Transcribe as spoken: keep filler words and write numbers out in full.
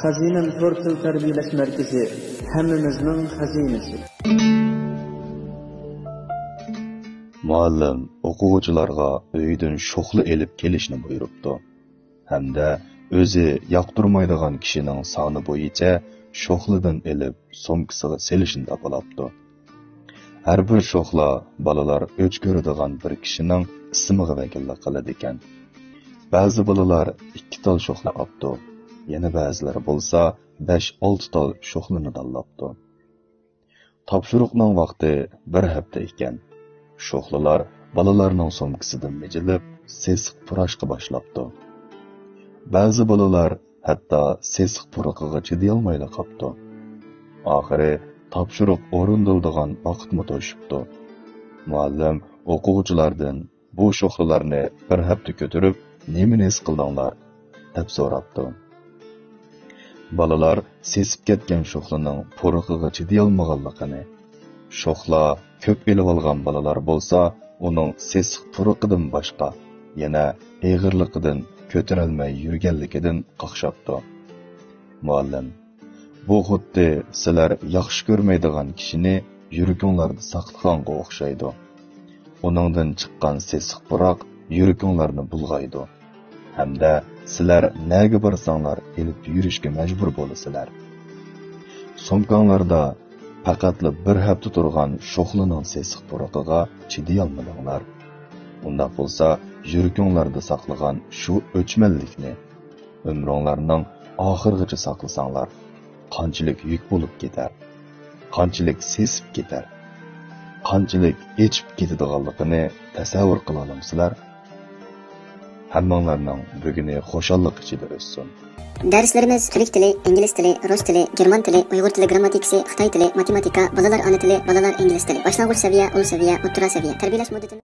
خەزىنەم تور تىل تەربىيەلەش مەركىزى، ھەممىمىزنىڭ خەزىنىسى. مۇئەللىم ئوقۇغۇچىلارغا ئۆيدىن شوخلا ئېلىپ كېلىشنى بۇيرۇپتۇ ھەمدە ئۆزى ياقتۇرمايدىغان كىشىنىڭ سانى بويىچە شوخلىدىن ئېلىپ سومكىسىغا سېلىشنى داپىلاپتۇ. ھەر بىر شوخلا بالىلار ئۆچ كۆرىدىغان بىر كىشىنىڭ ئىسمىغا ۋەكىللىك قىلىدىكەن. بەزى بالىلار ئىككى تال شوخلا ئاپتۇ، يەنە بەزىلىرى بولسا بەش-ئالتە تال شوخلىنى تاللاپتۇ. تاپشۇرۇقنىڭ ۋاقتى بىر ھەپتە ئىكەن. شوخلىلار بالىلارنىڭ سومكىسىدىن مىجىلىپ، سېسىق پۇراشقا باشلاپتۇ. بەزى بالىلار ھەتتا سېسىق پۇرىقىغا چىدىيالمايلا قاپتۇ. ئاخىرى تاپشۇرۇق ئورۇندىلىدىغان ۋاقىتمۇ توشۇپتۇ. مۇئەللىم ئوقۇغۇچىلاردىن، «بۇ شوخلىلارنى بىر ھەپتە كۆتۈرۈپ، نېمىنى ھېس قىلدىڭلار؟» دەپ سوراپتۇ. بالىلار سېسىپ كەتكەن شوخلىنىڭ پۇرىقىغا چىدىيالمىغانلىقىنى، شوخلا كۆپ ئېلىۋالغان بالىلار بولسا ئۇنىڭ سېسىق پۇرىقىدىن باشقا يەنە ئېغىرلىقىدىن كۆتۈرەلمەي يۈرگەنلىكىدىن قاقشاپتۇ. مۇئەللىم، «بۇ خۇددى سىلەر ياخشى كۆرمەيدىغان كىشىنى يۈرىكىڭلاردا ساقلىغانغا ئوخشايدۇ. ئۇنىڭدىن چىققان سېسىق پۇراق يۈرىكىڭلارنى بۇلغايدۇ ھەمدە سىلەر نەگە بارساڭلار ئېلىپ يۈرۈشكە مەجبۇر بولىسىلەر. سومكاڭلاردا پەقەتلا بىر ھەپتە تۇرغان شوخلىنىڭ سېسىق پۇرىقىغا چىدىيالمىدىڭلار. ئۇنداق بولسا، يۈرىكىڭلاردا ساقلىغان شۇ ئۆچمەنلىكنى ئۆمرۈڭلارنىڭ ئاخىرىغىچە ساقلىساڭلار، قانچىلىك يۈك بولۇپ كېتەر، قانچىلىك سېسىپ كېتەر، قانچىلىك ئېچىپ كېتىدىغانلىقىنى تەسەۋۋۇر قىلالامسىلەر؟» ھەممىڭلارنىڭ بۈگۈنى خۇشاللىق ئىچىدە ئۆتسۇن. دەرسلىرىمىز تۈرك تىلى، ئىنگلىز تىلى، رۇس تىلى، گېرمان تىلى، ئۇيغۇر تىلى گىرامماتىكىسى، خىتاي تىلى، ماتېماتىكا، بالىلار ئانا تىلى، بالىلار ئىنگلىز تىلى، باشلانغۇچ سەۋىيە، ئۇل سەۋىيە، ئوتتۇرا سەۋىيە. تەربىيەلەش مۇددىتىنى